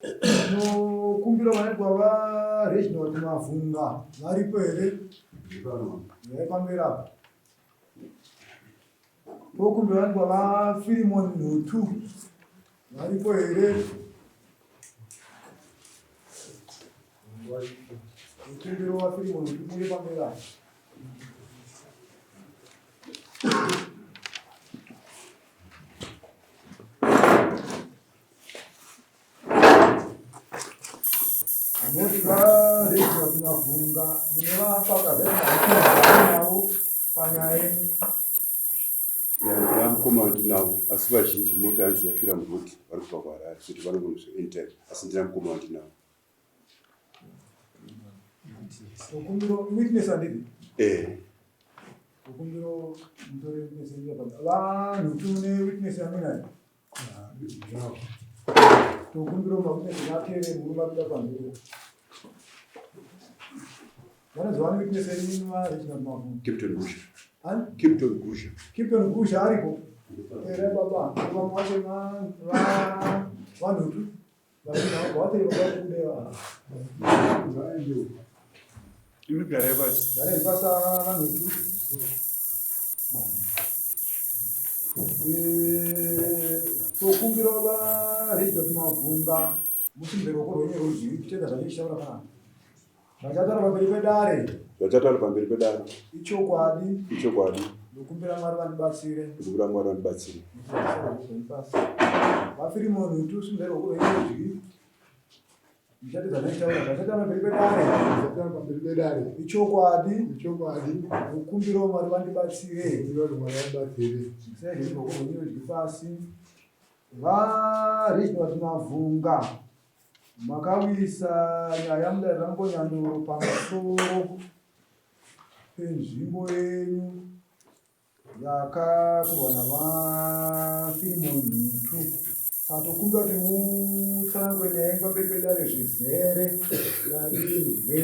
Tinokumbira vanoitwa vaReginald Mavhunga varipo here? Uyai pamberi apa. Tokumbira vanoitwa vaFilimon Nhutu varipo here? Tokumbira vaFilimon Nhutu muuye pamberi apa. Anoti vaReginald Mavhunga mune vafakazi navo panyaya yenyu. Ya mukoma wandinavo asi vazhinji mota yanzi yafira muroad vari kubva kuHarare kuti vanongonoswa anytime asi ndina mukoma wandinavo. Tokumbiro witness andidi? Eh. Tokumbiro mutore witness yenyu apa. Vanhu tune witness yamunayo. Tokumbira mawitness vateere murume apinda panze. Vanonzi vane witness yenyu vaReginald Mavhunga. Kipton Gusha. Ani? Kipton Gusha. Kipton Gusha aripo. Here baba, vamwe vacho vanhutu. Imigare pasi. Garai pasi vanhutu. Tokumbira vaReginald Mavhunga musimbe ruoko rwenyu rworudyi tichitaita zvandichitaura panapa. Zvachataura pamberi pedare. Zvachataura pamberi pedare. Ichokwadi. Ichokwadi. Ndokumbira Mwari vandibatsire. Ndokumbira Mwari vandibatsire. VaFirimoni tusu mberi uko veidyi. Ndichatedza zvachataura zvachataura pamberi pedare. Zvachataura pamberi pedare. Ichokwadi. Ichokwadi. Ndokumbira Mwari vandibatsire. Ndokumbira Mwari vandibatsire. Sezvo ruoko rwenyu rudyi pasi. VaReginald Mavhunga. Makawisa nyaya mudare raMbonyandoro pamusoro penzvimbo yenyu yakatorwa naVaFirimon Nhutu. Saka tokumbira kuti mutsanangure nyaya yenyu pamberi pedare zvizere varinzwe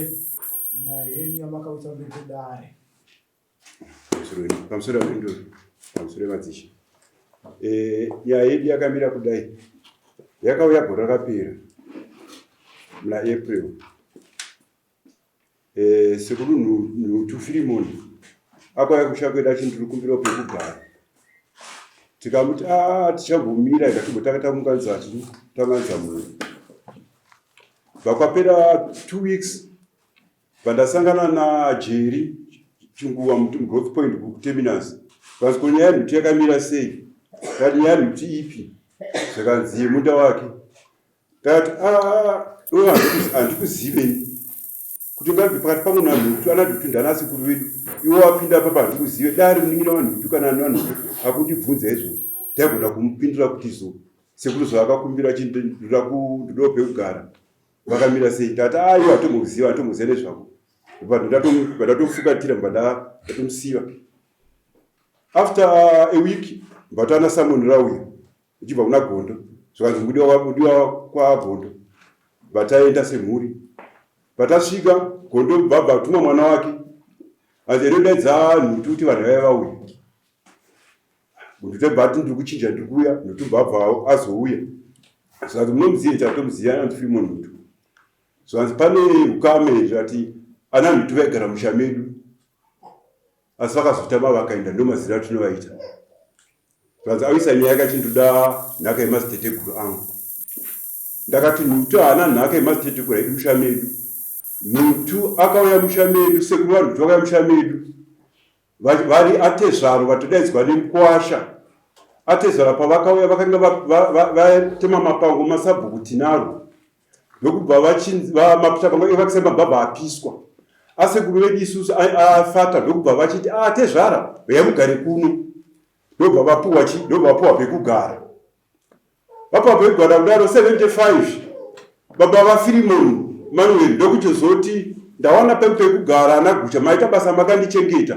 nyaya yenyu yamakawisa pamberi pedare. Pamusoro apindura pamusoro emadzishe. Eh, nyaya yedu yakamira kudai yakauya gore rakapera muna April. Eh, sekuru Nhutu Firimoni akauya kusha kwedu achiti ndiri kumbirawo pekugara tikamuti a ah, tichambomira ika timbotanga taunganidza taunganidza munhu bva kwapera two weeks Pandasangana naJerry Chinguva muGrowth Point kuTerminus vanzi ko nyaya yanhuti yakamira sei? Kati nyaya yanhuti ipi? Zvakanzi yemunda wake. Ndakati ah, iwe handikuzivei kuti ngabve pakati pangu nanhutu ana nhutu ndana sekuru vedu iwe wapinda papa handikuzive dai ari munin'ina wanhutu kana ani wanhutu akundibvunza izvozvo taigona kumupindura kuti zo sekuru zvaakakumbira chindoda kundodawo pekugara vakamira sei ndati aiwa hatomboziva hatomboziva nezvako vandatofukatira ndatomusiva after a week mbatana samon rauya ichibva kuna gondo zvikanzi mudiwa kwagondo vataenda semhuri vatasvika gondo bvabva tuma mwana wake anzi enodaidza nhuti kuti vanhu vaiva vauya Ndotobva ati ndiri kuchinja ndiri kuuya ndotobva abva azouya zvikanzi munomuziva chatomuziva anonzi Freeman Nhutu zvikanzi pane ukama here zvikati ana Nhutu vaigara musha medu asi vakazotama vakaenda ndomazira atinovaita zvikanzi auisa nyaya yake achindoda nhaka yemaziteteguru angu ndakati Nhutu haana nhaka yemaziteteguru aidi musha medu Nhutu akauya musha medu sekuru vaNhutu vakauya musha medu Vari atezvaro vatodaidzwa nemukwasha. Atezvara pavakauya vakanga vatema mapango masabhuku tinaro ndokubva mapango evakisa mabhabha apiswa. Asekuru vedu isusu afata ndokubva vachiti atezvara huyai mugare kuno ndobva vapuwa chi ndobva vapuwa pekugara. Vapapa igwada kudaro 75 baba vaFirimoni Manuel ndokuchizoti ndawana pangu pekugara ana Gucha maita basa makandichengeta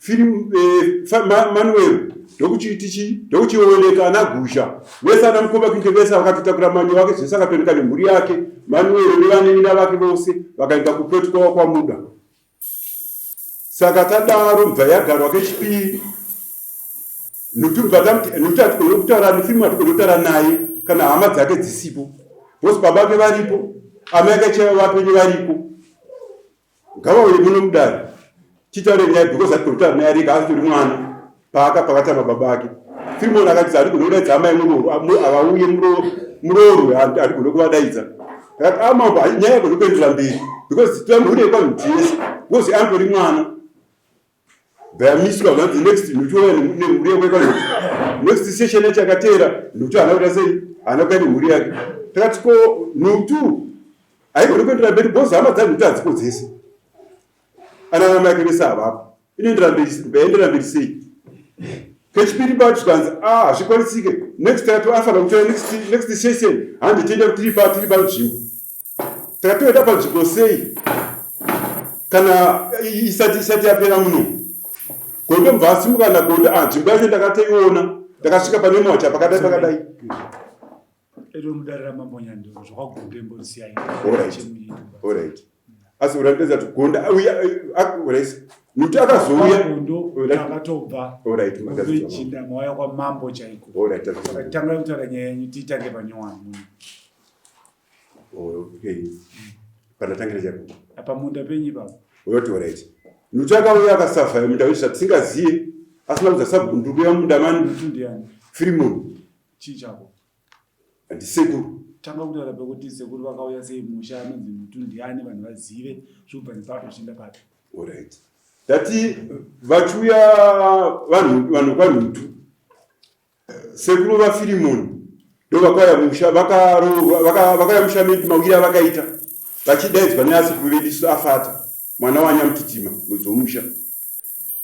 eh, Manuel ndokuchiiti chii ndokuchioneka ana Gusha vese ana mukoma kunge vese vakatotakura manyo wake zvese akatooneka nemhuri yake Manuel nevanin'ina vake vose vakaenda kuplot kwavo kwaMuda Saka tadaro mbva yagarwa kechipiri nokuti mbva tamuti nokuti hatigone kutaura nefirimu hatigone kutaura naye kana hama dzake dzisipo. Because baba vake varipo, amai vake chaivo vapenyu variko. Ngavauye muno mudare titaure nyaya because hatigoni kutaura naye arega asitori mwana paaka pakatama baba ake. Filimoni akati handigoni kudaidza amai muroorwe avauye muroorwe handigoni kuvadaidza. Akati amambo ah, nyaya yagoni kuendera mberi because tamhure yekwanhu tese because anditori mwana. Vayamiswa vanzi next nekuti nemhuri yako yekwanhu next session yacho yakateera nekuti haana kuita sei haana kuya nemhuri yake. Takati ko nhutu haigoni kuendera mberi because hama dzanhutu hadziko dzese ana namai ake vese havapo inoendera mberi yaendera mberi sei kechipiri pacho zvikanzi ah hazvikwanisike next takati afanira kutora next next session handi tienda tiri pa tiri panzvimbo takatoenda panzvimbo sei kana isati isati yapera muno gondo mubva asimuka nagondo ah nzvimbo yacho ndakatoiona ndakasvika pane mocha pakadai pakadai Edo mudare ramambo Nyandoro zvakwagondo imbosiyai. Alright. Alright. Asi urandidza kuti gonda auya alright. Nekuti akazouya gondo akatobva. Alright. Makazojinda mauya kwamambo chaiko. Alright. Saka tangai kutaura nyaya yenyu tiitange panyowani muno. Oh, okay. Pandatangira chaiko. Apa munda penyu ipapo. Uyoti alright. Nekuti akauya akasafa munda wedu zvatisingaziye asina kuza sabhuku ndikuya munda mani. Ndiani? Firimoni. Chii chako? Ndisekuru. Tanga kutaura pekuti sekuru vakauya sei musha anonzi mutu ndiani vanhu vazive zvobva nepapi zvichienda papi. Alright. Ndati vachiuya vanhu vanhu kwanhutu sekuru vaFirimoni ndovakauya musha vakaroorwa vakauya musha medu mawiri avakaita vachidaidzwa neasekuru vedu isu afata mwana wanyamutitima mwedzi womusha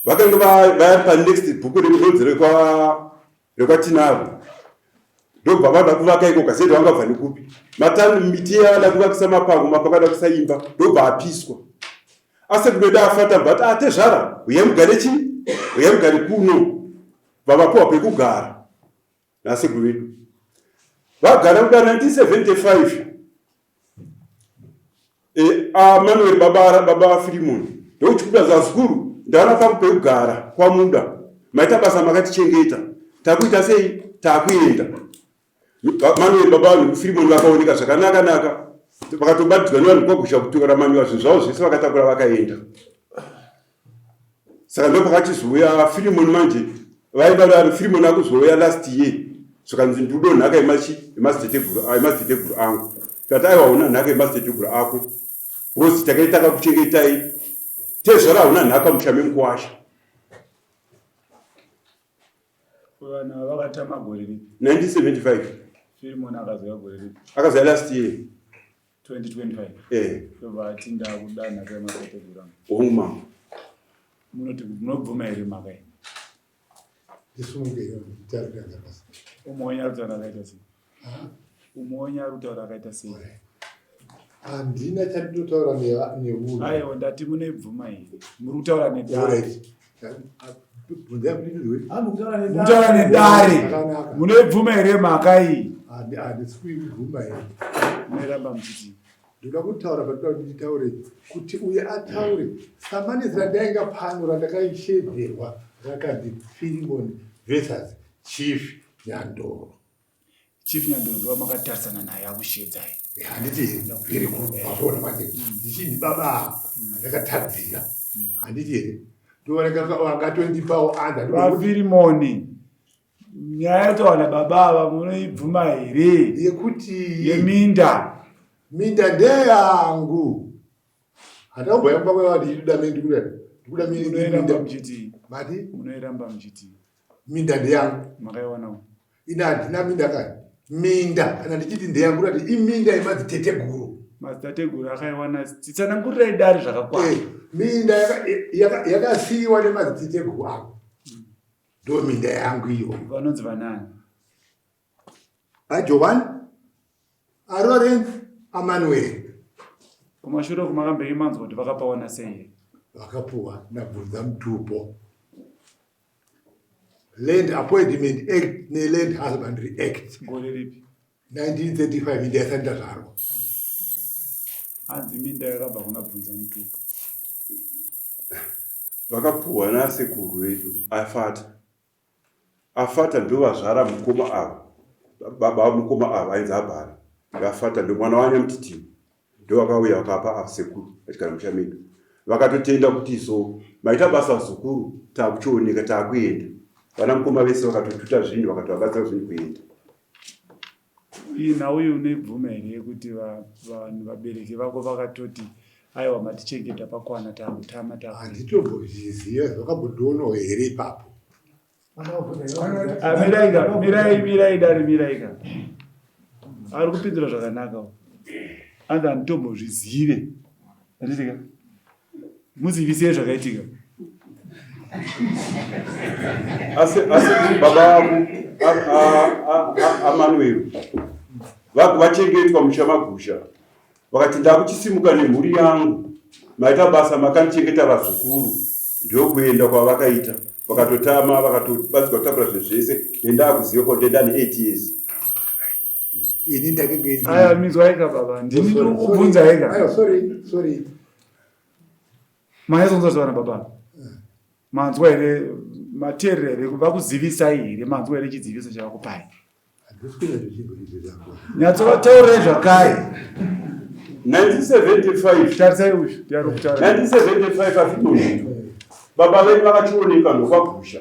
vakanga vaya panext bhuku renonzi rekwa rekwatinaro ndobva vada kuvaka iko kaseti vangabva nekupi matani miti yavada kuvakisa mapango mapango ada kuisa imba ndobva apiswa asi kunoda afata bva ati atezvara ah, huyai mugare chi huyai mugare kuno vavapuwa pekugara nasekuru vedu vagara kuda 1975 E, ah, Manuel baba baba Filimoni ndokuchikuda zazukuru ndaona pangu pekugara kwamuda maita basa makatichengeta takuita sei takuenda Manuel baba Filimoni vakaoneka zvakanaka naka vakatobatidzwa nevanhu kwagusha kutora manyowa zvinhu zvavo zvese vakatakura vakaenda saka ndopakachizouya Filimoni manje vaida kudaro Filimoni akuzouya last year zvikanzi ndudo nhaka yemachi yemadziteteguru yemadziteteguru angu tati aiwa huna nhaka yemadziteteguru ako because takaitaka kuchengetai tezvara huna nhaka musha memukuwasha Vanhu ava vakatama gore ripi? 1975 Filimoni akazouya gore ripi? Akazouya last year 2025 eh ndobva ati ndakuda nhaka yemadziteteguru angu. Hongu mama. Munoti munobvuma here mhaka iyi? Umwe wenyu ari kutaura akaita sei? Umwe wenyu ari kutaura akaita sei? Handina chandinotaura nemunhu. Aiwa ndati munoibvuma here? Muri kutaura nedare. Mutaura nedare. Munoibvuma here mhaka iyi? Handisi kuibvuma here. Munoramba muchiti ndoda kutaura pandinoda kuti nditaure kuti uye ataure samanisi randainga pano randakaishedzerwa rakanzi Filimon versus Chief Nyandoro. Chief Nyandoro ndo vamakatarisana naye akushedzai. Eh, handiti here mazvoona manje ndichindi baba andakatadzira handiti here ndovangatondipawo anza VaFilimoni nyaya yataura nababa ava munoibvuma here yekuti yeminda minda ndeyangu handaumbouya kumba kweva ndichida ndikuda ndikuda munoiramba muchiti mati munoiramba muchiti minda ndeyangu makaiwanawo ini handina minda kani minda kana ndichiti ndeyangu kuti iminda yemadziteteguru madzitateguru akaiwana tsanangurirai dare zvakakwana eh, minda yakasiyiwa nemadziteteguru angu ndo minda yangu iyo vanonzi vanani ajohani arorenzi amanueri kumashure uku makambenge manzwa kuti vakapawana sei vakapuwa nabvunza mutupo land appointment act neland husbandry act gore ripi 1935 minda yasati ndazvarwa hanzi minda yakabva kuna bvunza mutupo vakapuhwa nasekuru vedu afata afata ndovazvara mukoma ava baba mukoma ava ainzi abhara. Vafata ndomwana waNyamutitini ndovakauya vakapa asekuru vachigara musha medu vakatotenda kuti so maita basa vazukuru takuchioneka takuenda vana mukoma vese vakatotuta zvinhu vakatovabatsira zvinhu kuenda. Iyi nhau iyi unoibvuma here yekuti vanhu vabereki vako vakatoti aiwa matichengeta pakwana takutama takuenda? Handitombozviziva zvakambondionawo here ipapo. Ah, mirai ka mirai mirai dare mirai ka ari kupindura zvakanaka anzi handitombozvizive handitika muzivisei zvakaitika asi asi baba vako amanuel vachengetwa musha magusha Vakati ndakuchisimuka nemhuri yangu maita basa makandichengeta vazukuru ndokuenda kwavakaita vakatotama vakatobatsirwa kutakura zvinhu zvese ndendakuziva ko ndendane 8 years ini ndakenge aya mizwaika baba ndini ndiri kukubvunza ega ayo sorry sorry manyatsonzwa zvavana baba manzwa here mateerera here vakuzivisai here manzwa here chiziviso chavakupai Nyatsovataurai zvakare. 1975 tarisai uyu ndiari kutaura 1975 afitondo baba vedu vakachioneka ndokwagusha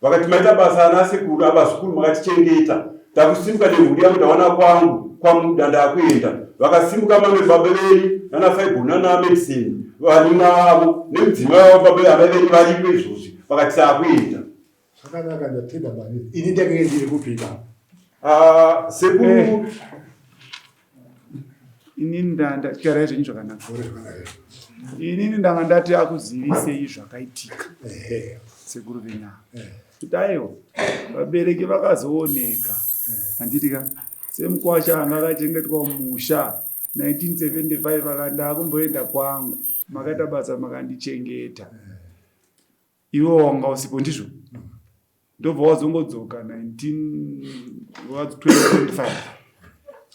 vakati maita basa ana sekuru abazukuru makatichengeta takusimuka nemhuri yangu ndawana kwangu kwamuda ndakuenda vakasimuka mamwe baba venyu nana faibo nana medicine vanina vavo nemudzimai wavo baba amai venyu variko izvozvi vakati takuenda Zvakanaka ndatenda mani. Ini ndakenge ndiri kupika. Ah, sekuru. Eh. Inini ndanda tyarai zvenyu zvakanaka. Inini ndanga ndati akuzivisei zvakaitika. Ehe. Sekuru venyaya. Eh. Kuti aiwa vabereki vakazooneka. Eh. Handiti ka semukwasha anga akachengetwa musha 1975 akanda akumboenda kwangu makaita basa makandichengeta. Eh. Iwe wanga usipo ndizvo? Ndobva wazongodzoka 2025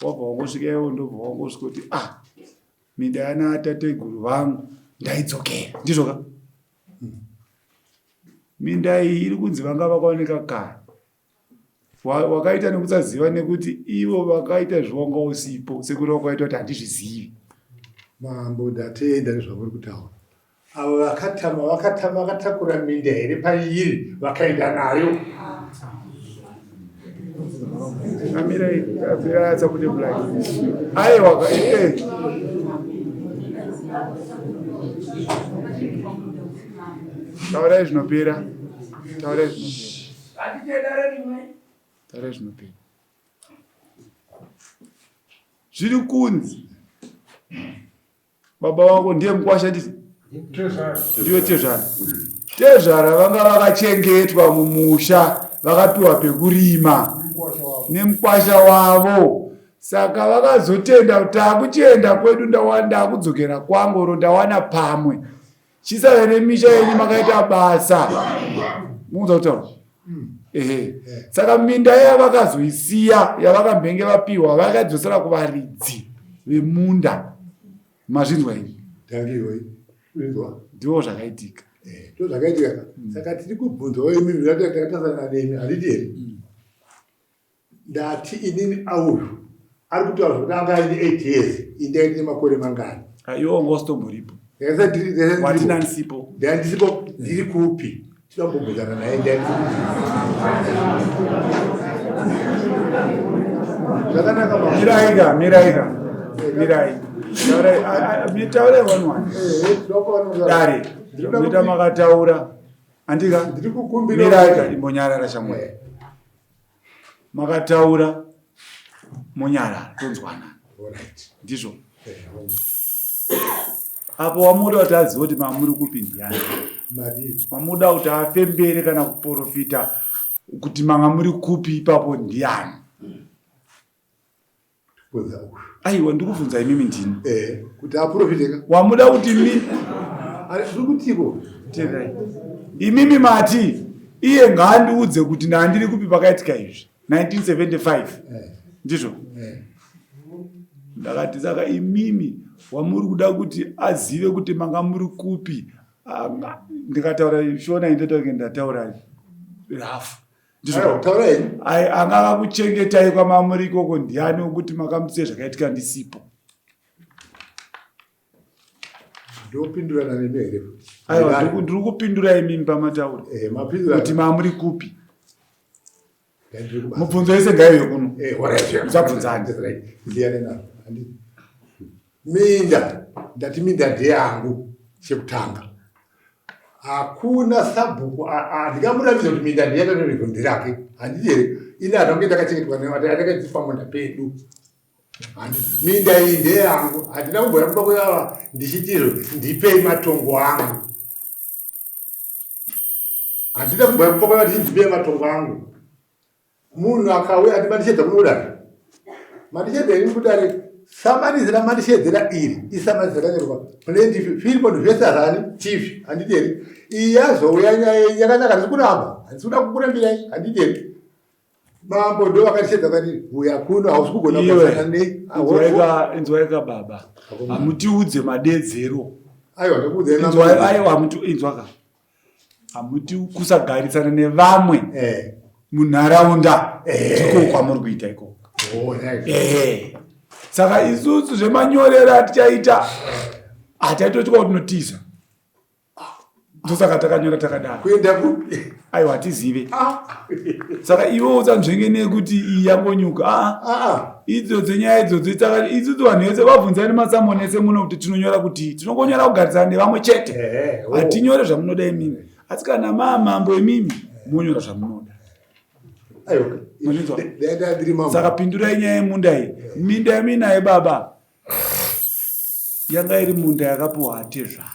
wabva wangosvika iwo ndobva wangosvika kuti ah minda yana tateguru vangu ndaidzokera ndizvo ka minda iyi iri kunzi vanga vakaoneka kare wakaita nekusaziva nekuti ivo vakaita zvawanga usipo sekuti wakaita kuti handizvizivi mambo ndatenda nezvamuri kutaura avo vakatama vakatama vakatakura minda here pairi vakaenda nayo amirai atsakude black aiwa eh. Taurai zvinopera taurai zvinopera Taurai zvinopera. Zviri kunzi baba wako ndiye mukwasha nditi ndiwe tezvara. Tezvara vanga vakachengetwa mumusha vakapiwa pekurima nemukwasha wavo saka vakazotenda kuti takuchienda kwedu ndakudzokera kwangu oro ndawana pamwe Chisara nemisha yenyu makaita basa. Mukuza kutaura? Hmm. Ehe. Eh. Saka minda yavakazoisiya yavakambenge vapiwa vakadzosera kuvaridzi vemunda. Mazvinzwa ini? Ndiwo zvakaitika. Eh, ndizvo zvakaitika. Hmm. Saka tiri kubvunzawo imi takatasana nemi handiti here? Hmm. Ndati inini auyu ari kutaura zvekuti anga aine 8 years ini ndaine makore mangani? Ah, iwe wanga usitomboripo. Wati nandisipo. Ndandisipo ndiri kupi? Tinoda kumbobvunzana naye ndandisipo. Zvakanaka mama. Mirai ka, mirai ka. Mirai. Taurai, taurai one one. Eh, eh, Dare. Muita makataura. Andika. Ndiri kukumbira. Mirai ka, imbonyarara shamwari. Eh. Makataura monyarara tonzwanana. Ndizvo. Apo wamuda kuti azive kuti mamuri kupi ndiyani? Wamuda kuti afembere kana kuporofita kuti manga muri kupi ipapo ndiyani? Aiwa ndikubvunza imimi ndini. Eh, kuti aprofiteka. Wamuda kuti imi Ari kutiko? Terai. Imimi mati iye ngaandiudze kuti ndandiri kupi pakaitika izvi 1975 eh. ndizvo eh. ndakati saka imimi wamuri kuda kuti azive kuti manga muri kupi ndikataura shona indotaura ndataura rafu. Anga akakuchengetai kwamamuri ikoko ndiani wekuti makamusiya zvakaitika ndisipo? Ndopindurana nemi here? Aiwa, ndiri kupindura imimi pamataura eh, kuti mamuri kupi. Mubvunzo yese ngaive kuno. Eh, Musabvunzani. Minda, ndati minda ndeyangu chekutanga. Hakuna sabhuku handingamurambidza kuti minda ndeyatatoriko nderake. Handiti here? Ini handinge ndakachengetwa ndakadzipa munda pedu. Minda iyi ndeyangu, handina kumboya kumba kweava ndichiti izvo ndipei matongo angu. Handina kumboya kumba kweava ndichiti ndipei matongo angu. Munhu akauya ati mandishedza kuno kudare, mandishedza ini kudare, samanisi ramandishedzera iri isamanisi rakanyorwa plaintiff Philemon versus ani chief, handiti here? Iyi yazouya nyaya yakanaka, handisi kuramba, handisi kuda kukurambirai, handiti here? Mambo ndo vakatishedza vakati uya kuno hausi kugona kugasana nei. Inzwaika baba, hamutiudze madedzero. Aiwa ndikuudzai mambo. Aiwa hamuti inzwaka. Hamuti kusagarisana nevamwe eh. munharaunda eh. ndiko kwamuri kuita ikoko. Oh, eh. Saka isusu zvemanyorero atichaita hataitotya kuti tinotiza. Ndosaka takanyora takadaro. Kuenda kupi? Aiwa hatizive. Ah. Saka iwe usanzvenge nekuti iyi yangonyuka. Ah. ah. Idzodzo nyaya idzodzo saka isusu vanhu vese vabvunzai nemasamoni ese muno kuti tinonyora kuti tinongonyora kugarisana nevamwe chete. Eh, oh. Hatinyore zvamunoda imimi. Asi kana maa mambo imimi monyora zvamunoda. Saka pindurai nyaya yemunda iyi. Minda yaminayo baba. Yanga iri munda yakapiwa atezvara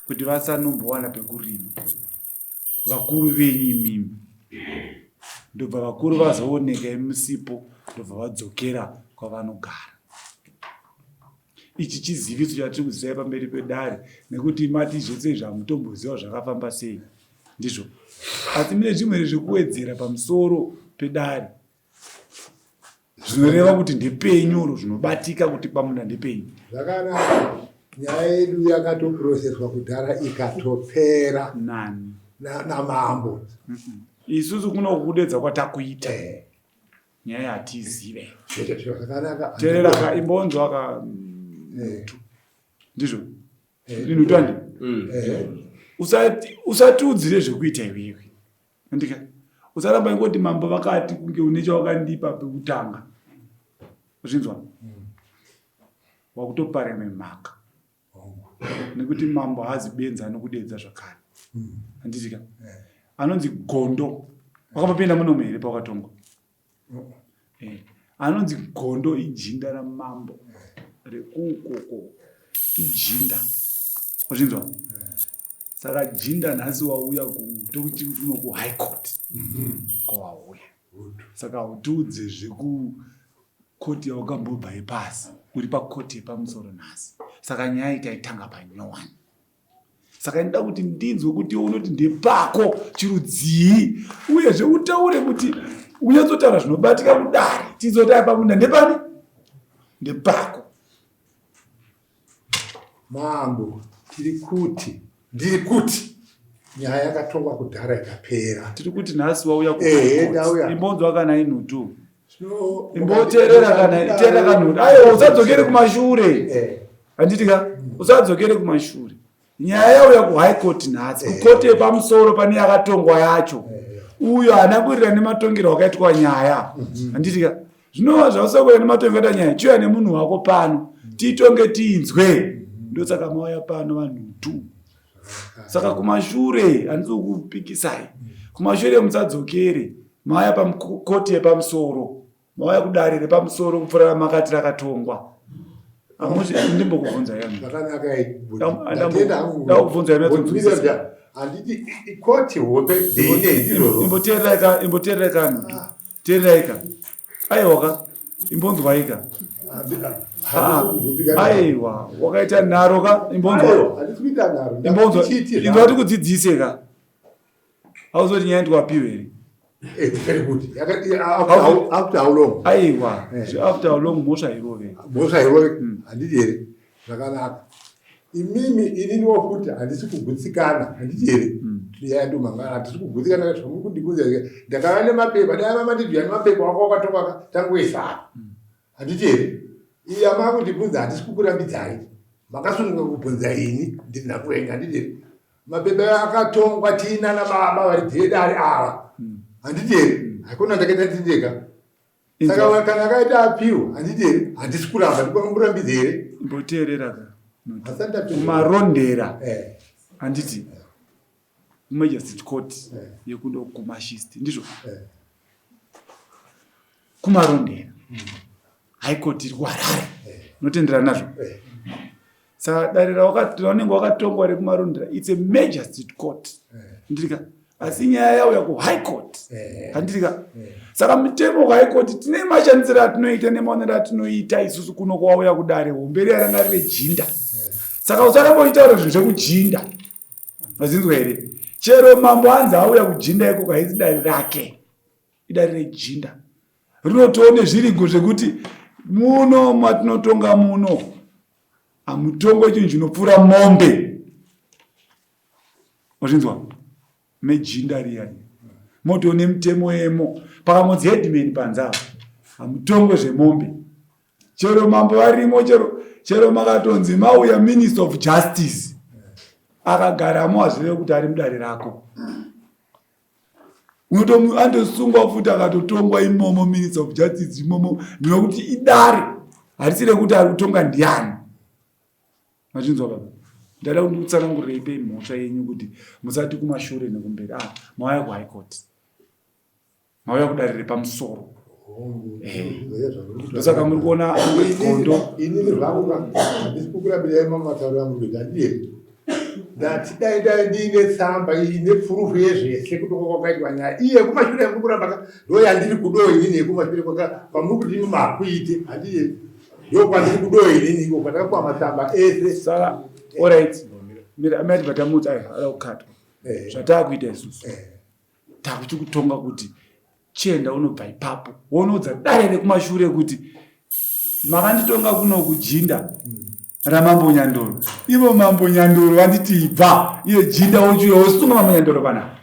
kuti vasanombowana pekurima vakuru venyu imimi ndobva vakuru vazooneka imusipo ndobva vadzokera kwavanogara. Ichi chiziviso chatiri kuzivai pamberi pedare nekuti mati zvese izvi hamutomboziva zvakafamba sei ndizvo asi mune zvimwe zvekuwedzera pamusoro pedare zvinoreva kuti ndepenyu oro zvinobatika kuti pamunda ndepenyu. Zvakanaka, nyaya yedu yakatoproseswa kudhara ikatopera. Nani? Namambo. Isusu kuno kudedza kwatakuita eh. Nyaya hatizive. Zvakanaka. Terera ka imbonzwa ka eh. Ndizvo. Eh. Inotwandi. Usatiudzire zvekuita iwewe. Andika usaramba ingoti mambo vakati kunge une chawakandipa pekutanga. Uzvinzwa? Mm. Wakutopara imwe mhaka. Nekuti mambo haazi benzi anokudedza zvakare. Mm. Handitika? Yeah. Anonzi gondo. Wakambopinda munomu here pawakatongwa? Eh, anonzi gondo ijinda ramambo rekuukoko ijinda wazvinzwa saka jinda nhasi wauya tokuti uno kuhigh court mhm. kwawauya saka hautiudze zvekukoti yawakambobva yepasi uri pakoti yepamusoro nhasi saka nyaya itaitanga panyowani Saka ndinoda kuti ndinzwe kuti iwe unoti ndepako chirudzii uyezve utaure kuti unyatsotaura zvinobatika kudare tizoti apa munda ndepani ndepako. Mambo tiri kuti ndiri kuti nyaya yakatongwa kudhara ikapera. Tiri kuti nhasi wauya ku imbonzwa kana inhutu imboteerera kana teerera kanhutu aiwa usadzokere kumashure eh. handiti ka usadzokere kumashure nyaya yauya kuhigh court nhasi eh. kukoti yepamusoro pane yakatongwa yacho eh. uyo haana kuwirirana nematongero akaitwa nyaya mhm. handiti ka zvinova zvausakuya nematongero akaitwa nyaya chiuya nemunhu wako pano titonge tinzwe mhm. ndosaka mauya pano vanhu tu saka kumashure handisi kukupikisai kumashure musadzokere mauya pakoti yepamusoro mauya kudare repamusoro kupfuura ramakati rakatongwa amuzi ndimbokubvunza yanndakubvunza handiti ikoti hombe imboteereraika imboteereraika anhu ah. teereraika aiwaka imbonzwaika aiwa wakaita nharo ka imbonzwa imbonzwa inzwa tikudzidzise ka hauzoti nyaya ndikwapiwe here eh, very good after how long aiwa eh. after how long mhosva irove mhosva irove hmm. handiti here zvakanaka. Imimi ininiwo futi handisi kugutsikana handiti here? Yandomangana handisi kugutsikana zvamuri kundibvunza ndakava nemapepa dai mamandibvira nemapepa wanga wakatonga tangoisa apa handiti here? Iyi yamakundibvunza handisi kukurambidzai makasununguka kubvunza ini ndiri nakuenga handiti here? Mapepa akatongwa tiinana baba vari dzedare ava handiti here? Hakuna ndakaita ndindega. Saka kana akaita apiwa handiti here? Handisi kuramba ndikwamurambidze here? Imboteerera ka. Kumarondera eh. handiti kumajesty court eh. yekundo kumashist ndizvo eh. Kumarondera high court iri kuHarare unotenderana nazvo? Saka dare raunenge wakatongwa rekumarondera it's a magistrate court ndirika, asi nyaya yauya kuhigh court handirika. Saka mitemo kuhigh court tine mashandisiro atinoita nemaonero atinoita isusu kuno kwauya kudare hombe riya ranga rine jinda. Saka usaramba uchitaura zvinhu zvekujinda, mazinzwa here? Chero mambo anzi auya kujinda ikoko, haisi dare rake, idare rejinda rinotoone zvirigo zvekuti muno matinotonga muno hamutongo chinhu chinopfuura mombe, wazvinzwa? Mejinda riya riya motoone mitemo yemo pakangonzi headman panze apa hamutongwe zvemombe chero mambo varimo, chero makatonzi mauya minister of justice akagaramo hazvireve kuti ari mudare rako. Andosungwa futi akatotongwa imomo minister of justice imomo, nekuti idare harisi rekuti ari kutonga ndiani, machinzwa baba? Ndada kuti ndikutsanangurirei pei mhosva yenyu kuti musati kumashure nekumberi. Ah, mauya kuhigh court, mauya kudare repamusoro, ndosaka muri kuona gondo. Inini zvangu handisi kukurabirai mamatauro angu kuita handiyeri. Ndati dai ndiine tsamba ine purufu yezvese kutonga kwakaitwa nyaya iye yekumashure yamuri kuramba ka ndo yandiri kudo inini yekumashure kwamuri kuti imi makuite handiyeri ndo kwandiri kudo inini iko kwandakapuwa matsamba ese. Saka alright, mira mira batamutsa ayo ada kukatwa. Zvataakuita isusu takuchikutonga kuti chienda unobva ipapo wonoudza dare rekumashure kuti makanditonga kuno kujinda ramambo Nyandoro, ivo mambo Nyandoro vanditi ibva, iye jinda wochiuya wosunga mambo Nyandoro panapa.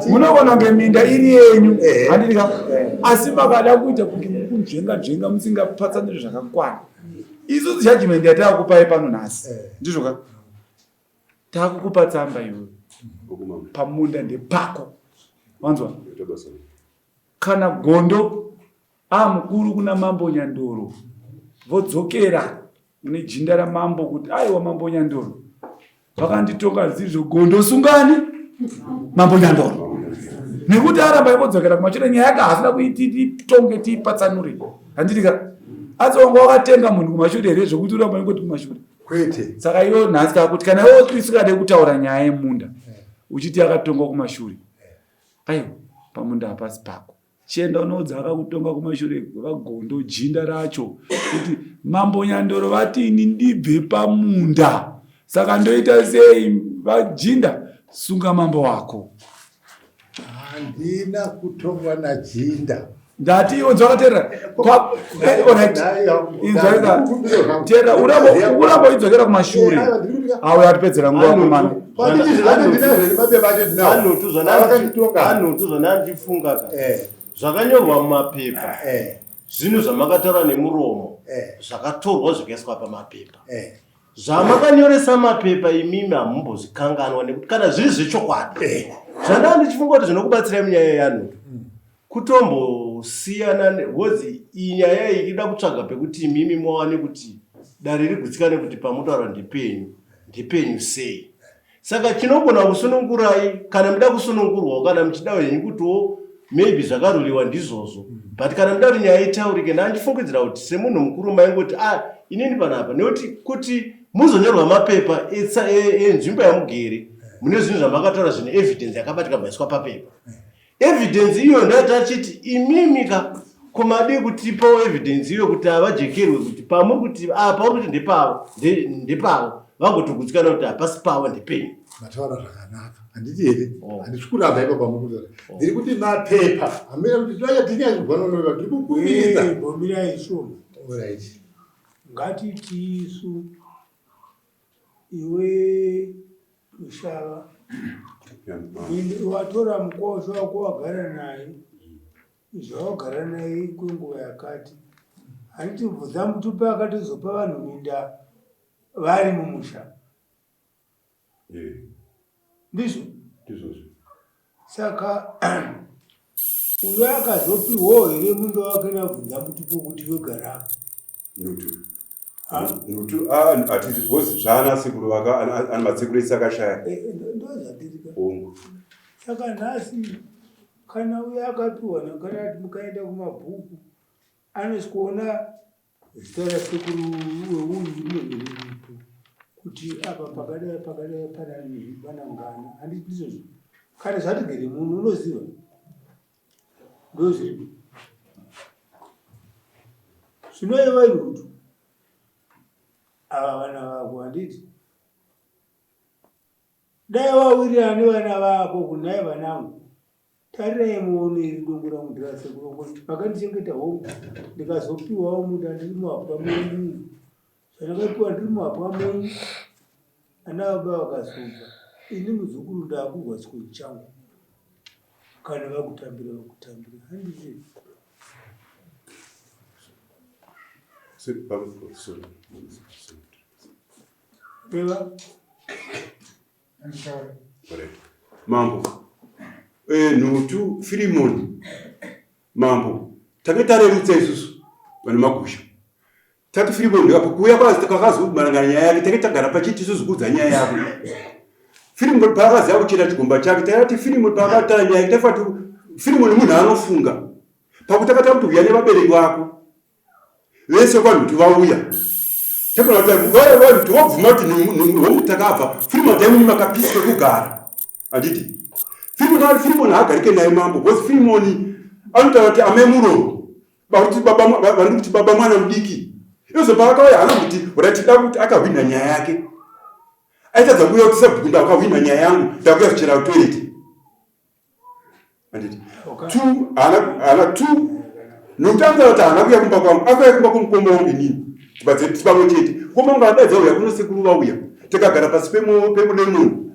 Munogona kunge minda iri yenyu handitika, asi makada kuita kunge muri kunzvenga nzvenga musingapatsanuri zvakakwana. Isusu judgment yataakupai pano nhasi ndizvo ka taakukupa tsamba iwe pamunda ndepako, wanzwa? Kana gondo amukuru kuna mambo Nyandoro vodzokera kune jinda ramambo kuti aiwa mambo Nyandoro vakanditonga zvisizvo, gondo sungani mambo Nyandoro, nekuti aramba ingodzokera kumashure nyaya yake hasina kuiti titonge tiipatsanure handitika. Asi wanga wakatenga munhu kumashure here zvekuti uramba ingoti kumashure? Kwete. Saka iwe nhasi kakuti kana iwe usingade kutaura nyaya yemunda uchiti yakatongwa kumashure, aiwa pamunda hapasi pako, chienda unoudza akakutonga kumashure vagondo jinda racho kuti mambo Nyandoro vati ini ndibve pamunda, saka ndoita sei? Vajinda sunga mambo wako. Handina kutongwa najinda. Ndati iwe dzakateerera, teerera, uramba uchidzokera kumashure auya atipedzera nguva komana. Anhutu zvanandifunga ka zvakanyorwa mumapepa zvinhu zvamakataura nemuromo zvakatorwa zvikaiswa pamapepa. Zvamakanyoresa mapepa imimi hamumbozvikanganwa nekuti kana zviri zvechokwadi zvandanga ndichifunga kuti zvinokubatsirai munyaya yanhutu kutombosiyana because iyi nyaya iyi ida kutsvaga pekuti imimi muwane kuti dare rigutsikane kuti pamutaura ndepenyu ndepenyu sei. Saka chinogona kusunungurai kana muda kusunungurwawo kana muchida henyu kutiwo maybe zvakaruriwa ndizvozvo, but kana muda kuti nyaya itaurike ndandifungidzira kuti semunhu mukuru maingoti ah inini panapa nekuti kuti muzonyorwa mapepa enzvimbo yamugere mune zvinhu zvamakataura zvine evidence yakabatika maiswa papepa. Evidence iyo ndatachiti imimi ka ko madii kutipawo evidence iyo kuti havajekerwe kuti pamuri kuti apa uri kuti ndepavo ndepavo. Vagotogutsikana kuti hapasi pavo ndepenyu. Mataura zvakanaka handiti here? Oh. Handisi kuramba ipapo pamukutaura. Oh. Ndiri kuti mapepa hamira kuti tinoita tinyazvigwanonova ndiri kukumbirisa. Eh, bombirai shoma. Alright. Ngatiti isu iwe Rushava watora mukosho wako wagara naye zvawagara naye kwenguva yakati handiti Bvudzamutupi akatozopa vanhu minda vari mumusha ndizvo ndizvozvo saka uyo akazopiwawo here munda wake naBvudzamutupi kuti wegarapo Nhutu. Nhutu ah, hatiti because zvaana sekuru vaka ana masekuru ese akashaya. Eh, eh, ndozvatirika. Hongu. Saka nhasi kana uyo akapiwa kana mukaenda kumabhuku anosikuona zita rasekuru weuyu rinenge riripo kuti apa pakadai pakadai pana pana ngana handiti ndizvozvo kana zvatigere munhu unoziva ndozviripo zvinoiva irutu ava vana vako handiti dai wawirirana nevana vako kunai vanangu tarirai muone iri dongo rangu ndirasekuru kuti makandichengeta hongu ndikazopiwawo munda ndiri muhapwa menyu zvandakapiwa ndiri muhapwa menyu ana baba vakazobva ini muzukuru ndakurwa chikonzi changu kana vakutambira vakutambira handiti Reva. Mambo. Eh, Nhutu Firimoni. Mambo. Tange tarerutsa isusu vane magusha. Tati Firimoni ndikapo kuuya kwazi kakazomarangana nyaya yake tange tagara pachiti isusu kuudza nyaya yako. Firimoni paakaziva kuchera chigomba chake takati Firimoni paakatara nyaya yake tafati Firimoni munhu anofunga. Pakuti akatanga kuti uya nevabereki vako. Vese kwanhutu vauya. Takona kuti vaya vanhu vobvuma kuti hongu takabva Firimoni taimuni makapisi pekugara. Handiti? Firimoni ari Firimoni haagarike naye mambo because Firimoni anotaura kuti amai murongo. Vakuti baba vari kuti baba mwana mudiki. Izvo paakauya haana kuti ratida kuti akahwinha nyaya yake. Aitadza kuuya kuti sabhuku ndakahwinha nyaya yangu ndakuya kuchera kutoilet. Handiti? Two haana haana two nokuti anotaura kuti haana kuuya kumba kwangu akauya kumba kwemukoma wangu inini tibva pamwe chete mukoma wangu adaidza uya kuno sekuru vauya tikagara pasi pemulemon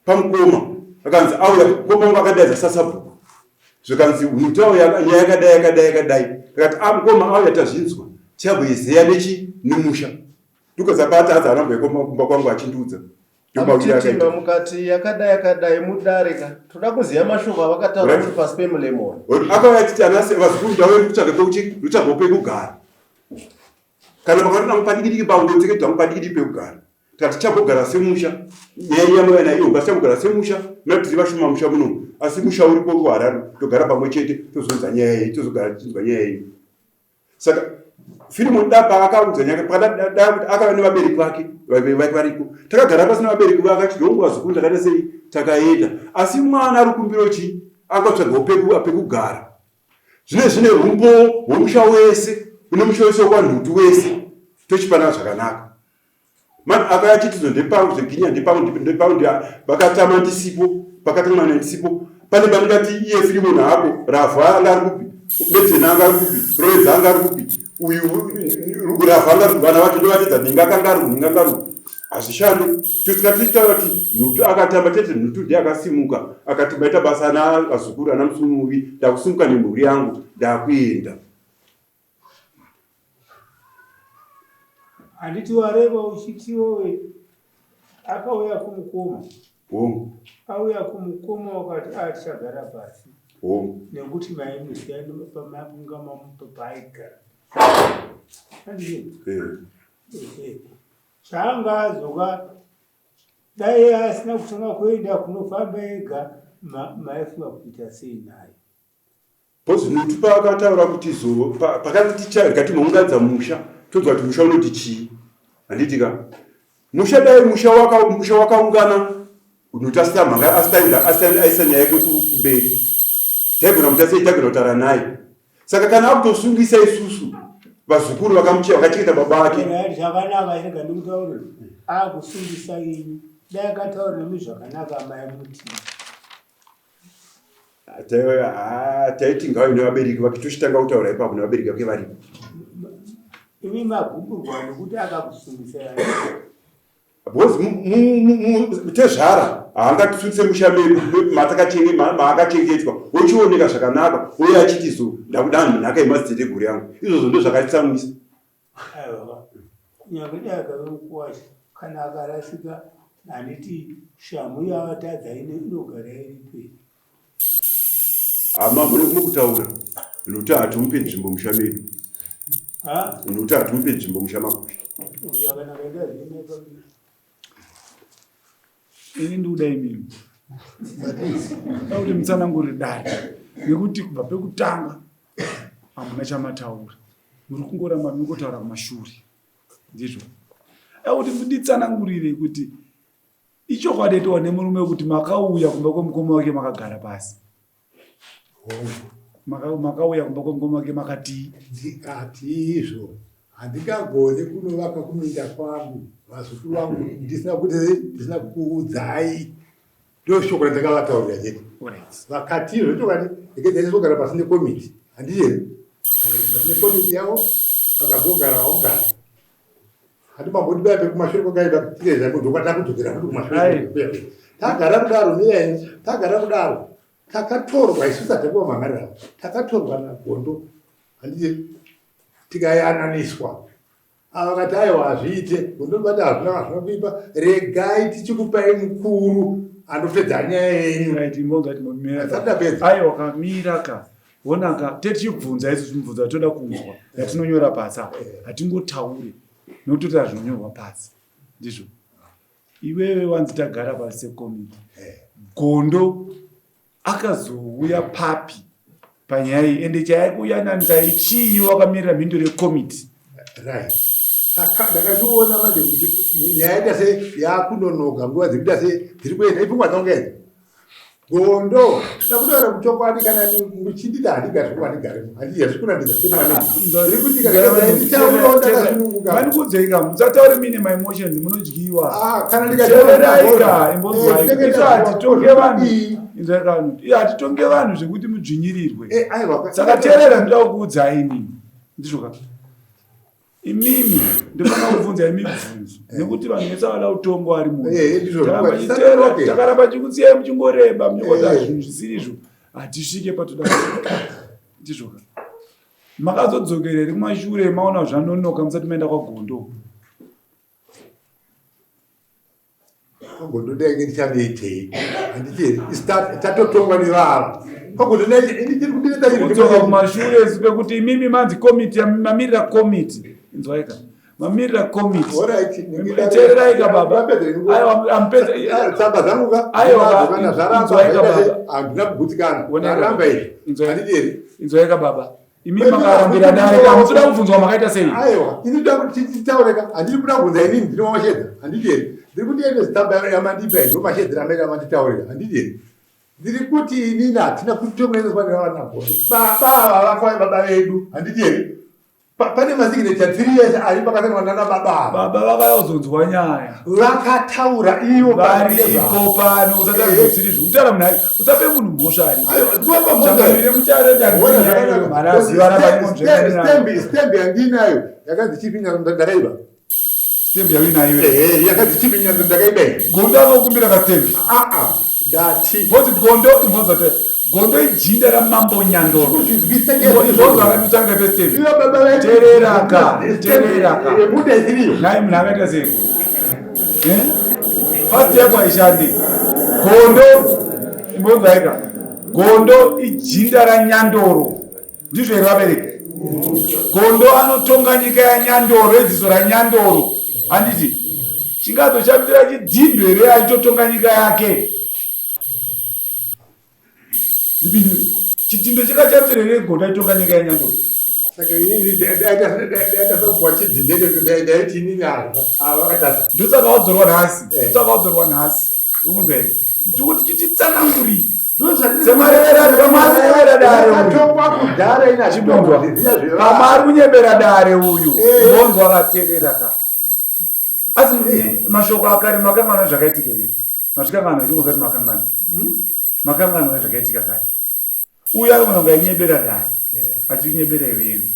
pamukoma akanzi auya mukoma wangu akadaidza sasabhuku zvikanzi muti auya nyaya yakadai yakadai yakadai akati a ah, mukoma auya tazvinzwa tichagoizeya nechi nemusha ndikazabata adza anamboya kumba kwangu achindiudza Amutitimba mukati yakadai yakadai mudare ka toda kuziva mashoko avakataura kuti pasi pemulemon akauya achiti anase vazukuru ndauye ndikutsvaga pekuchi ndikutsvagawo pekugara kana pakati nangu padikidiki paundotekedzwa angu padikidiki pekugara Tikati tichambogara semusha, nyaya yamauya nayo iyo, tichambogara semusha, mira tiri vashoma musha muno, asi musha uripo kuHarare, togara pamwe chete, tozonza nyaya iyi, tozogara tichinzwa nyaya iyi. Saka Filimoni da paakaudza nyaya pakada da kuti akava nevabereki vake vabereki vake variko takagara pasi nevabereki vake achidongo vazukuru takaita sei takaenda asi mwana ari kumbiro chii akatsvagawo pekugara Zvine zvine humbowo hwemusha wese une musha wese wekwanhutu wese tochipana zvakanaka. Man akauya achiti zo ndepangu zveginya ndepangu ndepangu vakatama ndisipo pakatama ndisipo pane pandingati iye Filimoni hapo Ravha anga ari kupi Medzena anga ari kupi Roedza anga ari kupi uyu Ravha anga ari kupi vana vake ndovatedza nhinga akanga ari nhinga anga ari kupi hazvishande tosvika tichitaura kuti nhutu akatamba chete nhutu ndiye akasimuka akati maita basa ana vazukuru ana musunuvi ndakusimuka nemhuri yangu ndakuenda handiti wareva uchitiwowe akauya kumukoma hongu auya kumukoma wakati a ah, tichagara pasi hongu nekuti maimusiya pamakunga mamupa paaigara eh. Chaanga adzoka dai asina kutanga kuenda kunofamba ega maifunga kuita sei naye? Because Nhutu paakataura kuti zo pakati ticharya tinounganidza musha tonzwa kuti musha unoti chii handiti ka musha dai musha waka musha wakaungana Nhutu asati amhanga asati asati aisa nyaya yake kumberi taigona kuita sei taigona kutaura naye saka kana akutosungisa isusu. Vazukuru vakachengeta baba vake. Zvakanaka rega ndikutaurire. Akusungisa ini. Dai akataura nemi zvakanaka mai muti. Taiti ngauye nevabereki vake tochitanga kutaura ipapo nevabereki vake varipo. Imi magumburwa nekuti akakusungisa. Because tezvara haangatisungise musha medu maakachengetwa ochioneka zvakanaka uye achiti so ndakuda nhaka yemadziteteguru yangu izvozvo ndo zvakatitsamwisa. Aiwa kunyange dai akave mukuwasha kana akarasika handiti shamhu yavatadza inogara iripo here? Hama mune kumwe kutaura nokuti hatimupe nzvimbo musha medu nokuti hatimupe nzvimbo musha makusha. Ini ndikuda imimi kuti mutsanangurire dare nekuti kubva pekutanga hamuna chamataura muri kungoramba mungotaura kumashure ndizvo kuti munditsanangurire kuti Ichokwadi etowa nemurume wekuti makauya kumba kwemukoma wake makagara pasi. Makauya kumba kwemukoma wake makatii? Ndikati izvo handingagoni kunovaka kuminda kwangu vazukuru vangu ndisina kuti ndisina kukuudzai ndoshoko randakavataurira chete. Vakati izvo chokwadi rekedza ndizogara pasi nekomiti handiti here? Vakagara pasi nekomiti yavo vakagogara vakugara. Hati mamboti dai pekumashure kwakaipa tireza ndokwata kudzokera futi kumashure kuya. Tagara kudaro mirai tagara kudaro takatorwa isu satakuwa mang'arira takatorwa naGondo handiti tikayananiswa ava vakati aiwa hazviite Gondo vati hazvina hazvina kuipa regai tichikupai mukuru andopedza nyaya yenyu. Right, imbonza kuti momira. Aiwa kamira ka. Honaka tetichibvunza isu mibvunzo yatoda kunzwa yatinonyora pasi apa hatingotaure nokuti totaura zvinonyorwa pasi ndizvo iwewe wanzi tagara pasi sekomiti gondo akazouya papi panyaya iyi ende chayakuyananisa ichii wakamirira mhinduro yekomiti right ndakachiona manje kuti nyaya yaita se yakunonoka nguva dzekuita se dziri kuenda ipfungwa dzangu idzi Gondo, ndakutaura kuchokwadi kana muchindida handigari zvokuva ndigare handii hazvi kurambidza semwana ndiri kuti kana nditaurawo ndakasununguka. Mandikudzeka musataure mine my emotions munodyiwa. Ah, kana ndikateereraika imbonzwai. Eh, Isu hatitonge vanhu. Inzwai vanhu. Iyo hatitonge vanhu zvekuti mudzvinyirirwe. Eh, aiwa. Saka teerera ndoda kukuudzai inini. Ndizvo ka. Imimi ndofanira kubvunza imibvunzo eh. nekuti vanhu vese vada kutongwa vari munotakaramba chikusiyai muchingoreba muchingoita eh. zvinhu zvisiri izvo hatisvike patoda ndizvoka makazodzokera here kumashure maona zvanonoka musati maenda kwagondo Kwagondo ndainge ndichanoitei handiti here tatotongwa nevava kwagondo ndiri kudineta kudzoka kumashure isu pekuti imimi manzi komiti mamirira komiti inzwaika mamirira komiti teererai ka baba aiwa amupedza tsamba dzangu ka aiwa kana zvaramba handina kugutsikana zvaramba izvi handiti here inzwaika baba Imi makarambira dare ka munoda kubvunzwa makaita sei? Aiwa, ini ndoda kuti titaure ka, handiri kuda kubvunza inini ndino mashedza, handiti here? Ndiri kuti ende tsamba yamandipa iyi ndomashedzera amene amanditaurira, handiti here? Ndiri kuti inini hatina kutongeswa nevana gondo. Baba ava vakauya baba vedu, handiti here? Pane masignature 3 years ari pakasanwa nana baba ava. Baba vakauya kuzonzwa nyaya. Vakataura ivo variko pano usataura zvisiri izvo. Kutaura munhu ari usape munhu mhosva ari. Changamire mutaure dani. Stamp yandinayo yakanzi chipi ndakaiba. Stamp yauinayo. Eh, yakanzi chipi ndakaiba. Gondo akakumbira ka stamp. Ah ah. Ndati. Boti gondo imhonza te. Gondo ijinda ramambo Nyandoro. Imhonza akatanga pe stamp. Ivo baba vedu. Teerera ka. Teerera ka. Yebuda iriyo. Nhai munhu akaita sei? Eh? Fast yako haishandi. Gondo imbonzwaika. Gondo ijinda raNyandoro. Ndizvo here vabereki? Gondo anotonga nyika yaNyandoro, yedziso raNyandoro. Handiti? Chingazoshandira chidhindo here achitotonga nyika yake? Ndipindure. Chidhindo chakachapira here gondo achitonga nyika yaNyandoro? Saka inini ndaita chidhindo ndaiti inini ava vakatadza. Ndosaka wadzorwa nhasi. Eh. Ndosaka wadzorwa nhasi. Ukunzwa here? Tikuti chititsanangurire. Semarevera dare. dare uyu. Ndakatongwa kudhara ini Chibonzwa. handitoziva zvevanhu. Pama ari kunyebera dare uyu. Eh. Bonzwa akateerera ka. Asi mashoko akare makanganwa zvakaitika here? Mazvikanganwa here tingozati makanganwa? Makanganwa zvakaitika kare. Uyu ari kunonga ainyebera dare. Achinyebera iwewe.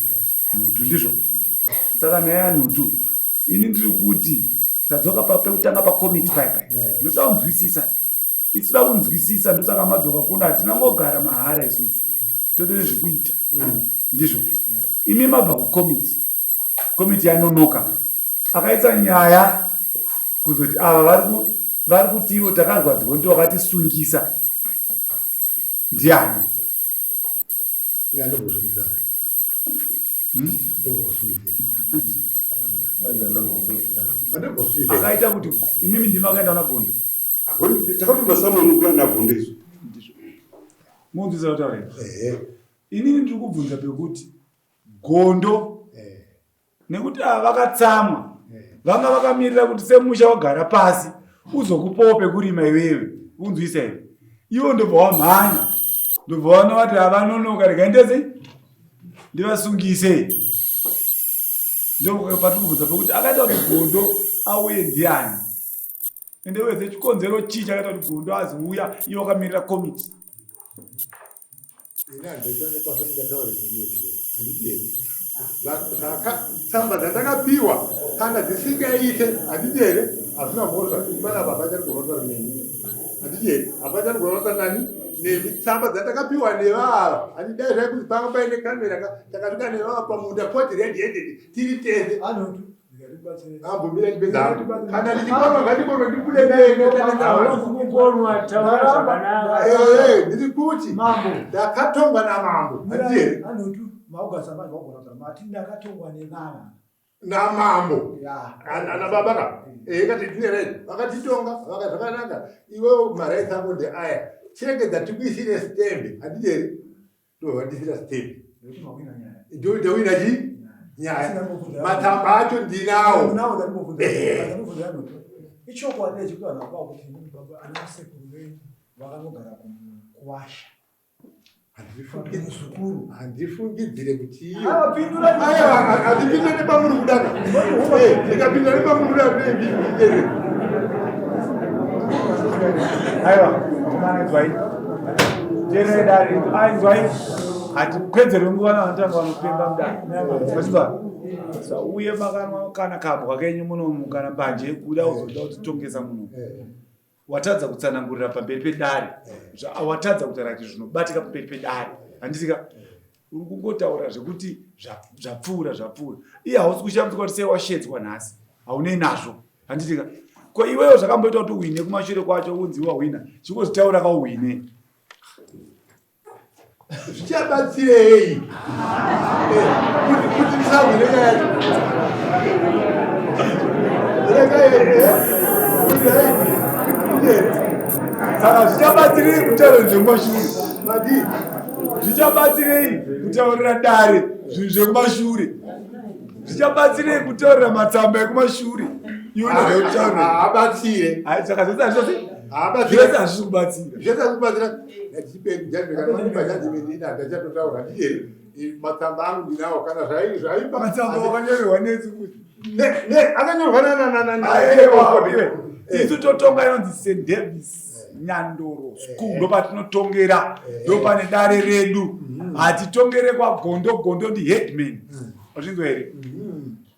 Nhutu ndizvo. Saka nyaya yaNhutu ini ndiri kuti tadzoka pekutanga pakomiti paya paya. Ndoda kunzwisisa. Isu da kunzwisisa ndosaka madzoka kuno hatina ngogara mahara isusu. Totore zvekuita. Ndizvo. Imi mabva kukomiti. Komiti yanonoka. Akaisa nyaya kuzoti ava vari kuti ivo takarwadziwa ndivo vakatisungisa. Ndiani? Akaita kuti imimi ndimi akaenda kuna Gondo. Takatoda samoni kuna naGondo izvo. Ndizvo. Munzwisa kutaura here? Inini ndiri kubvunza pekuti Gondo nekuti ava vakatsamwa vanga vakamirira kuti semusha wagara pasi uzokupawo pekurima iwewe unzwisa here iwo ndobva wamhanya ndobva wana vati havanonoka regai ndese ndivasungise ndopatiri kubvunza pekuti akaita kuti gondo auye ndiani ende weze chikonzero chii chakaita kuti gondo azouya iye wakamirira komiti Ini handichane kwasa ndikataura zvinhu izvi handiti here tsamba dzandakapiwa kana dzisingaite handiti here hazvina mhosva panapa hapachani kurota neni handiti here hapachani kurota nani nemi tsamba dzandakapiwa nevava handidai zvai kuti panga paine kamera takasvika nevava pamunda koti red handed tiri tese Ambomira ndipedza hangu. Kana ndichikonwa ngandikonwe ndibude Kukonwa taura zvakanaka. Eh, ndiri kuti Mambo. ndakatongwa namambo. Handiti here? Anotu maugasa manje wagona kutaura mati ndakatongwa nevana. Namambo. Ya. Ana baba ka. Eh, kati tine right. Vakatitonga, vaka zvakanaka. Iwewe marights ako ndeaya. Chirege tikuisire stamp. Handiti here? Ndovandisira stamp. Ndowina chi? Nyaya. Matsamba acho ndinawo. Ichokwadi chekuti vanhu vakawa kuti ana sekuru venyu vakanogara kuwasha. Muzukuru. Handifungidzire kuti iyo. Apindura. Aiwa, handipindure nepamuri kudaka. Eh, ndikapindura nepamuri kudaka ndinenge. Aiwa, komana inzwai. Teererai dare, ah, inzwai. Hatikwedzerwe nguva navanotanga vanopemba mudare. Vachizwa? Uye makanwa kana kabwa kenyu munomu kana mbanje yekuda uzoda kutitongesa munomu. Watadza kutsanangurira pamberi pedare. Watadza kutaura kuti zvinobatika pamberi pedare. Handitika? Uri kungotaura zvekuti zvapfuura zvapfuura. Iye hausi kushamiswa kuti sei washedzwa nhasi. Haunei nazvo. Handitika? Ko iwewe zvakamboita kuti uhwine kumashure kwacho unzi wahwina. Chingozvitaura ka uhwine. Zvichabatsirei kuti ndisahwine nyaya yacho? Saka zvichabatsirei kutaura zvekumashure? Madii? Zvichabatsirei kutaurira dare zvinhu zvekumashure? Zvichabatsirei kutaurira matsamba ekumashure? Iwe ndozvautaura. Haabatsire. Hayi, saka zvese hazvisi Haabatsire. zvese hazvisi kubatsira. Zvese hazvisi kubatsira. Judgment judgment ina ndachatotaura handiti here? Matsamba angu ndinawo kana zvaipa. Matsamba wakanyorerwa nesu kuti. Ne ne akanyorwa na na na na. Aiwa, iwe. Isu totonga inonzi St Davis Nyandoro School ndopatinotongera ndopane dare redu. Hatitongere kwaGondo, Gondo ndi headman. Wazvinzwa here?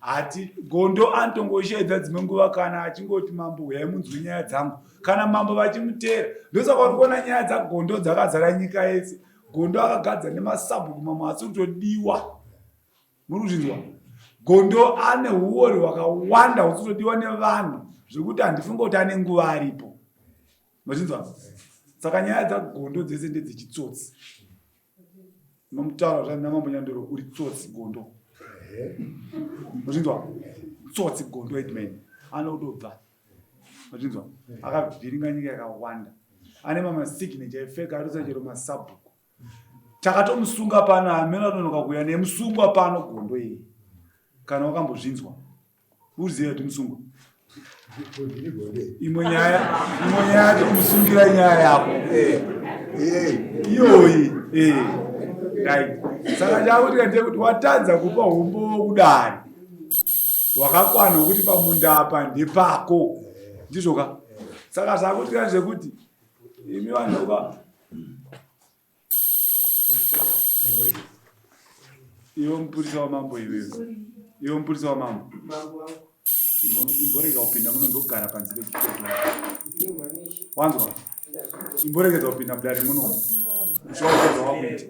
Hati Gondo anotongosheedza dzimwe nguva kana achingoti mambo huyai munzwe nyaya dzangu. Kana mambo vachimuteera. Ndosaka uri kuona nyaya dzaGondo dzakazara nyika yese. Gondo akagadza nemasabhuku mamwe asiri kutodiwa. Muri kuzvinzwa? Gondo ane huori hwakawanda husitodiwa nevanhu zvekuti handifunge kuti ane nguva aripo. Mazvinzwa? Saka nyaya dzaGondo dzese ndedzechitsotsi. Unomutaura zvanzi naMambo Nyandoro uri tsotsi Gondo. Mazvinzwa? Tsotsi Gondo headman anotobva. Mazvinzwa? Akavhiringa nyika yakawanda. Ane mama signature efake arikuisa chero masabhuku. Takatomusunga pano hameno anonoka kuuya nemusungwa pano Gondo iyi. Kana wakambozvinzwa. Uzive kuti musungwa. Imwe nyaya, imwe nyaya yacho kumusungira nyaya yako. Iyoyi. Eh. Right. Saka chakutika ndechekuti watadza kupa umbowo kudare wakakwana wekuti pamunda apa ndepako. Ndizvo ka? Saka zvakutika ndezvekuti imi vanhu ka iwe mupurisa wamambo iwewe iwe mupurisa wamambo imborega kupinda muno ndogara panze pechiteto wanzwa imboregedza kupinda mudare muno ushaupedza wakuita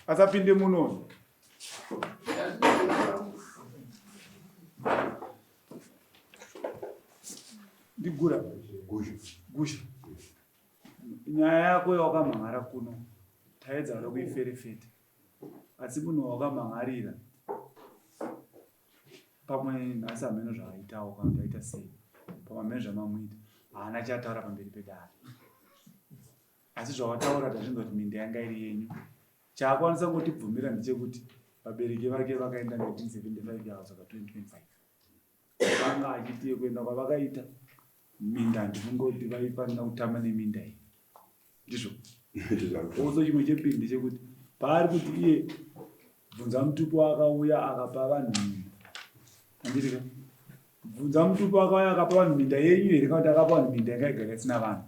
asapinde muno ndigura Gusha. Gusha. Nyaya yako yawakamhan'ara kuno taedza kuda kuiferefeta asi munhu wawakamhan'arira pamwe nhasi hameno zvaaitawo kana kuti aita sei pamwe hameno zvamamuita haana chaataura pamberi pedare asi zvawataura tazvinzwa kuti minda yanga iri yenyu chaakwanisa kungotibvumira ndechekuti vabereki vake vakaenda 1975 yakadzoka 2025 Vanga achiti kuenda kwavakaita minda handifungoti vaifanira kutamba neminda iyi ndizvo also chimwe chepiri ndechekuti paari kuti iye bvunza mutupo akauya akapa vanhu minda anditika bvunza mutupo akauya akapa vanhu minda yenyu here kana kuti akapa vanhu minda yanga igara isina vanhu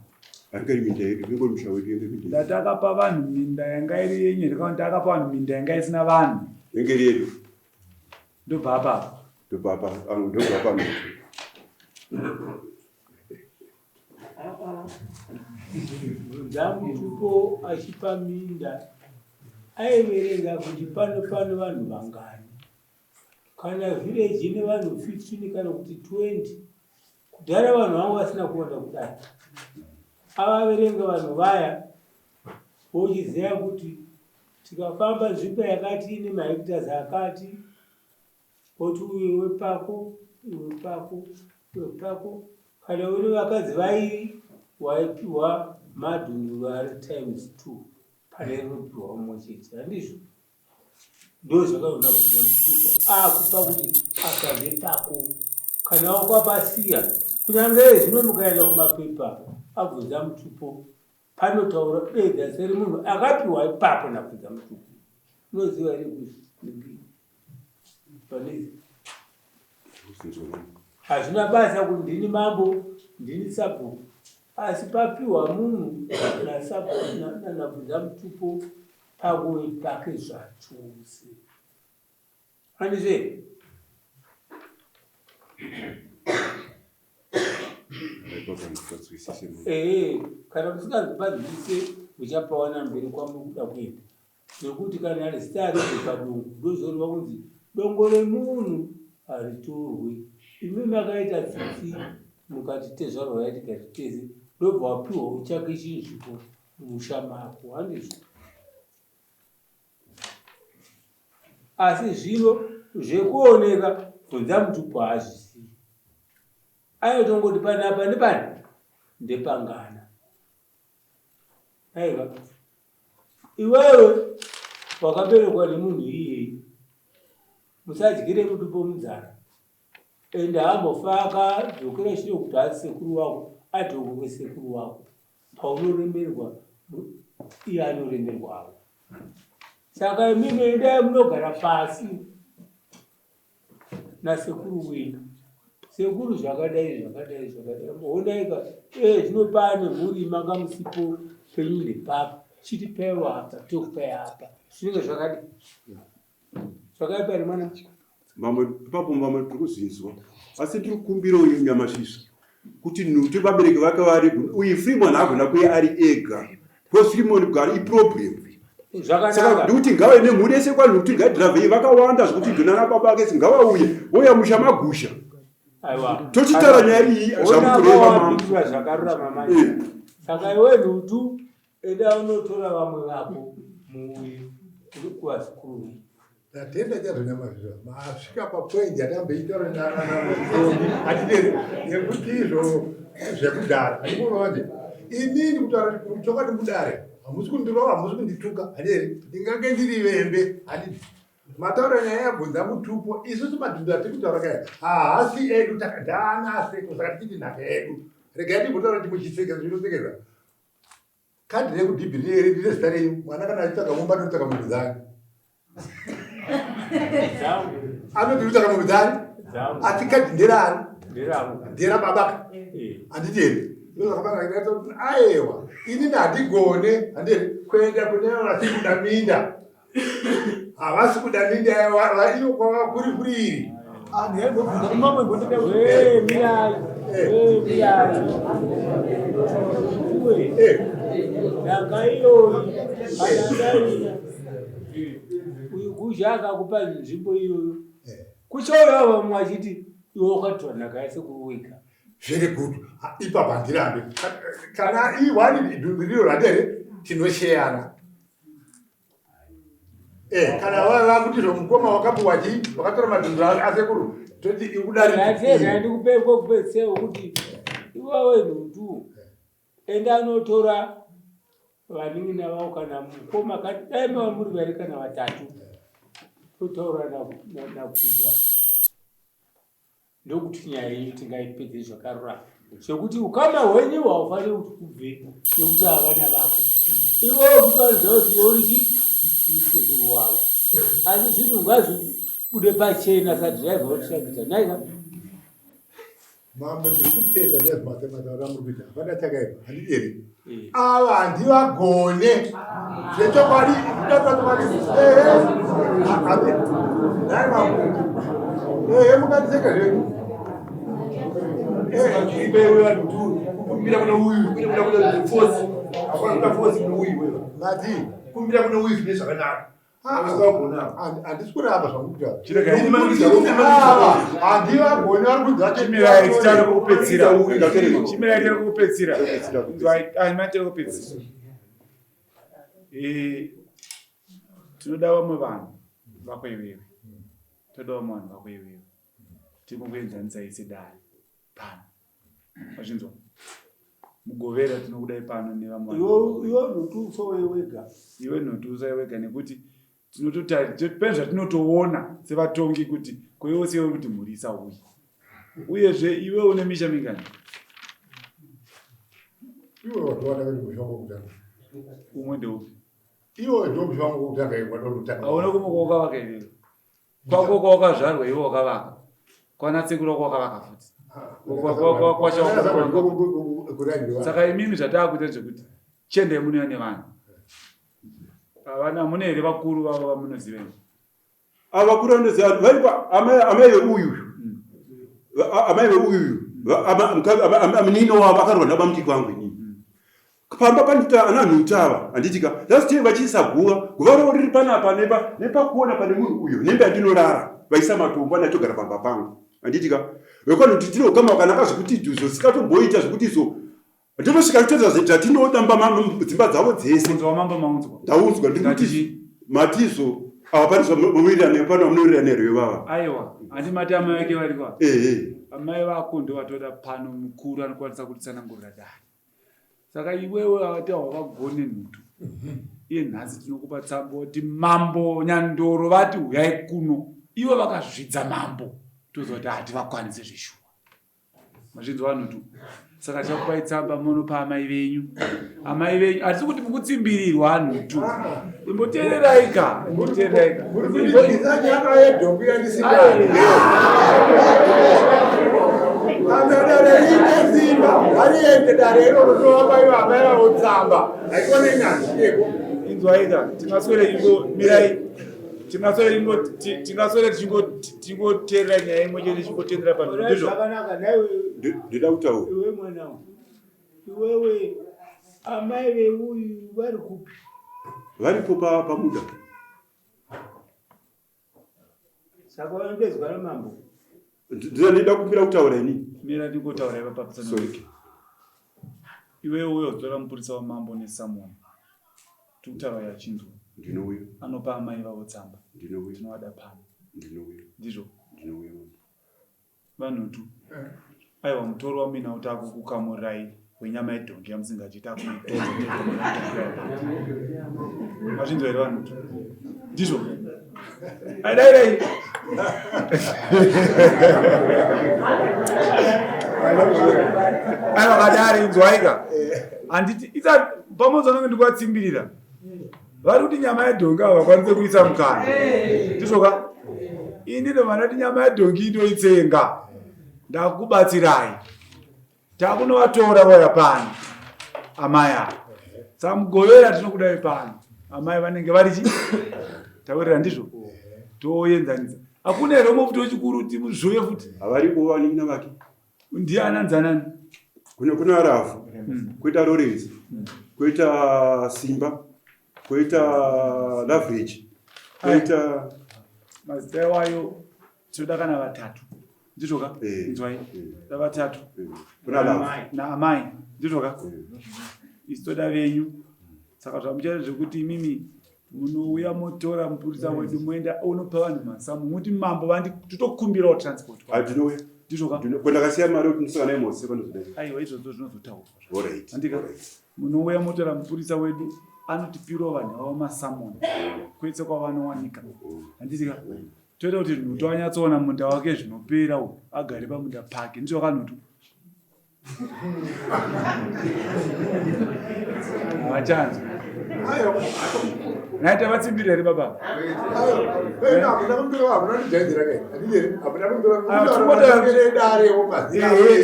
ndati akapa vanhu minda yanga iri yenyu here kana kuti akapa vanhu minda yanga isina vanhu yanga iri yedu Ndobva apa. Ndobva apa. Ndobva apa. Bvunzamutupo achipa minda aiverenga kuti pano pano vanhu vangani kana village ine vanhu 15 kana kuti 20 kudhara vanhu vanga vasina kuwanda kudai avaverenga vanhu vaya vochiziva kuti Tikafamba nzvimbo yakati ine mahectares akati oti uyu wepako uyu wepako uyu wepako kana uri vakadzi vairi waipiwa madhunduru ari times two pane rinopiwa umwe chete handizvo ndo zvakaona kuti mutupo akupa kuti apa ndepako kana wakwapasiya kunyange zvino mukaenda kumapepa abvunza mutupo Panotaura ega seri munhu akapiwa ipapo nakudza mutuku. Unoziva here kuti pane hazvina basa kuti ndini mambo ndini sabhuku asi papiwa munhu nasabhuku nabvunza mutupo pako pake zvachose. Handizve? Ehe, kana musingazipanzwise muchapawana mberi kwamuri kuda kuenda nekuti kana zita ribve padongo ndozoreva kunzi dongo remunhu haritorwi imi makaita tsitsi mukati tezvarwa yatigari tese ndobva wapiwa uchake chinzvimbo mumusha mako handizvo Asi zvino zvekuoneka bvunza mutupo haazvisiyi. Anotongoti panapa nepano ndepangana. Aiwa iwewe wakaberekwa nemunhu iyeyi musadyire mutupo munzara ende haambofa akadzokera shure kuti haasi sekuru wako adzokoke sekuru wako paunoremerwa iye anoremerwawo saka imimi endai munogara pasi nasekuru wenyu sekuru zvakadai zvakadai zvakadai honaika e eh, zvino pane mhuri manga musipo penyu ndepapa chitipaiwo apa tokupai apa zvinenge zvakadii zvakaipa here mwana Mamwe ipapo mamwe tiri kuzinzwa asi ndiri kukumbira uyu nyamasvisva kuti nhuti vabereki vake vari uyu Freeman agona kuye ari ega because Freeman kugara iproblem saka ndikuti ngave nemhuri yese kwanhuti ngaidravhei vakawanda zvekuti ndonana baba vake ngavauye vouya musha magusha tochitaura nyaya iyi zvamukureva mambo zvakarurama manje eh. saka iwe nhutu Enda unotora vamwe vako muuye kuvazukuru venyu. Tatenda chazo nyamazvizva masvika papoint yatamboitaura nananaoni hatideri nekuti izvo zvekudhara handikuona manje inini kutaura chokwadi mudare hamusi kundirova hamusi kundituka handideri ndingange ndiri vembe handidi mataura nyaya yabvunza mutupo isusu madhudhu atiri kutaura kaya haasi edu takadhana aseko saka tichiti nhaka yedu regai timbotaura kuti muchisekeza zvinosekeza. Kadhi rekudhibhi rine zita renyu. Mwana kana achitsvaga mumba anotsvaga mombe dzake. Anoti utsvaga mombe dzani? Asi kadhi nderani? Nderababa. Eh. Handiti here? Ndozvakafanira kuti aewa inini handigone handiti kuenda kune vasiri kuda minda. Havasi kuda minda iyo kwava kuri kuri iri. Uyu guzha akakupa nzvimbo iyoyo kuchauya vamwe vachiti iwe wakatora nhaka yasekuru wega. Very good. Ipapo handirambe. Kana iwani idunziriro randere tinosheyana. Eh, kana vakuti zvomukoma wakapuwa chii wakatora madhundu asekuru toti ikudarira ndikupe kwekupedzisira wekuti iwewe nhutu enda anotora vanin'ina vavo kana mukoma dai mava muri vari kana vatatu totaura nakuza ndokuti nyaya yenyu tingaipedze zvakarurama zvekuti ukama hwenyu haufaniri kuti kubve nekuti havana vako iwewe kufanira kuti iwe uri chii usekuru wavo asi zvinhu ngazvibude pachena sadhiraivha wekushambidza naika Mambo ndiri kutenda chaizvo mataura amuri kuita hapana chakaipa handidi here eh. ava handivagone zvechokwadi kutaura chokwadi ehe nhai mambo ehe mukandiseka zvenyu kumbira kuna uyu kumbira kuna fosi hakuna kuda fosi kune uyu wewe mati kumbira kuna uyu zvine zvakanaka handisi kuramba zvamurikuitahandivagoni vari kunzachimirai titare kukupedzira chimirai tiri kukupedzira tiri kupedzira eh, tinoda vamwe vanhu vako iwewe toda vamwe vanhu vako iwewe tiri kukuenzanisai sedare pano Wazvinzwa? Mugovera tinokudai pano nevamwe. Iwe nhutu usauye wega. Iwe nhutu usauye wega nekuti tinototari pane zvatinotoona sevatongi kuti ko iwe sewe kuti mhuri isauye. Uyezve iwe une misha mingani? Iwe watowana kuti musha wako kutanga. Umwe ndeupi? Iwe ndiwo musha wangu wekutanga iwe wadotanga. Hauna kumwe kwawakavaka iwewe. Kwako kwawakazvarwa iwe wakavaka. Kwana sekuru wako wakavaka futi. Saka imimi zvataakuita zvekuti chiendai munouya nevanhu. Havana mune here vakuru vavo vamunoziva imi? Ava vakuru vanoziva vari pa amai amai veuyu. Amai veuyu. Munino wavo akarwa nabamudiki wangu inini. Pamba panoita ana nhuta ava handiti ka last year vachiisa guva guva ravo riri panapa nepa nepakuona pane munhu uyo nemba yandinorara vaisa matombo anatogara pamba pangu handiti ka vekwanhuti tine ukama wakanaka zvekuti izvo zvisikatomboita zvekuti izvo ndotosvika toita zvatinoda mba dzimba dzavo dzese ndaudzwa ndiri kuti matizo ava pane zvamuwirirana pano vamunowirirana here vava aiwa handi mati amai vake variko ehe amai vako ndovatoda pano mukuru anokwanisa kutitsanangurira dare Saka iwewe wati hawavagone nhutu. Iye nhasi tinokupa tsamba kuti mambo Nyandoro vati huyai kuno. Ivo vakazvidza mambo. Toziva kuti hativakwanise zveshuwa. Mazvinzwa nhutu. Saka tichakupai tsamba monopa amai venyu. Amai venyu hatisi kuti mukutsimbirirwa nhutu. Imboteererai ka, imboteererai ka. Muri kundibvisa nyama yedhongi yandisingadi. Kana dare rine simba, ngariende dare iroro tovapa ivo amai vavo tsamba. Haikone nyanzvi yeko. Inzwai ka, tingaswere ingo mirai. Tingaswere ingo tingaswere tichingo tingoteerera nyaya imwe chete tichingotendera panhu. Ndizvo. Zvakanaka nhaiwe. Ndida kutaura. Iwe mwanangu. Iwewe amai veuyu vari kupi? Varipo pamuda. Saka vanodedzwa namambo. Ndinoda kumbira kutaura ini. Mira ndingotaura ipa papisana. Sorry. Iwewe uyo tora mupurisa wamambo nesamoni. Tikutaura yachinzwa. Ndinouya. Anopa amai vavo tsamba. Ndinouya. Tinovada pano. Ndinouya. Ndizvo. Ndinouya mambo. Vanhutu. Aiwa mutoro wamuinawo takukukamurirai wenyama yedhongi yamusingadyi takuitonza mazvinzwa here vanhutu? Ndizvo. Aidairai. Aiwa kadari inzwaika. Handiti isa pamwe vanenge ndikuvatsimbirira. Vari kuti nyama yedhongi havakwanise kuisa mukana. Ndizvoka? Ini ndobva ndati nyama yedhongi indoitsenga. Ndakubatsirai. Takunovatora vauya pano. Amai ava. Saka mugovera tinokudai pano. Amai vanenge vari chi? Taurira ndizvo? Toenzanisa. Hakuna here umwe futi wechikuru timuzvove futi? Havaripo vanin'ina vake. Ndiye ananzi anani? Kuna kuna Rafu, koita Lawrence, koita Simba, koita Lavrage, koita mazita iwayo tinoda kana vatatu. Ndizvo ka? Eh. Inzwai. Eh. Da vatatu. Eh. Kuna Lavu. Naamai. Ndizvo ka? Eh. Isu toda venyu. Saka zvamuchaita zvekuti imimi munouya motora mupurisa wedu moenda unopa vanhu masamu muti mambo vandi totokumbirawo transport. Ah, ndinouya. Ndizvo ka? Ko ndakasiya mari kuti ndisangane naye panozodai. Aiwa izvozvo zvinozotaurwa. Alright. Handika? Alright. Munouya motora mupurisa wedu anotipirawo vanhu avo masamoni kwese kwavanowanika. Handiti ka? Toita kuti Nhutu anyatsoona munda wake zvinopera uyu agare pamunda pake. Ndizvo ka Nhutu? Havachanzwi. Nhai tavatsimbirira here baba?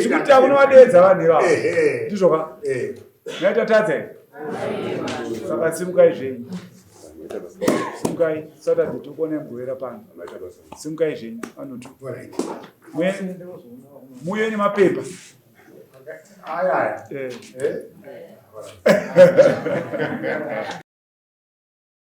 Tikuti akunovadeedza vanhu ivava. Ndizvo ka? Nhai tatadza here? Saka simukai zvenyu. Simukai Saturday tikuona mugovera pano. Simukai zvenyu anoti. Muuye nemapepa. Aya aya. Eh. Eh?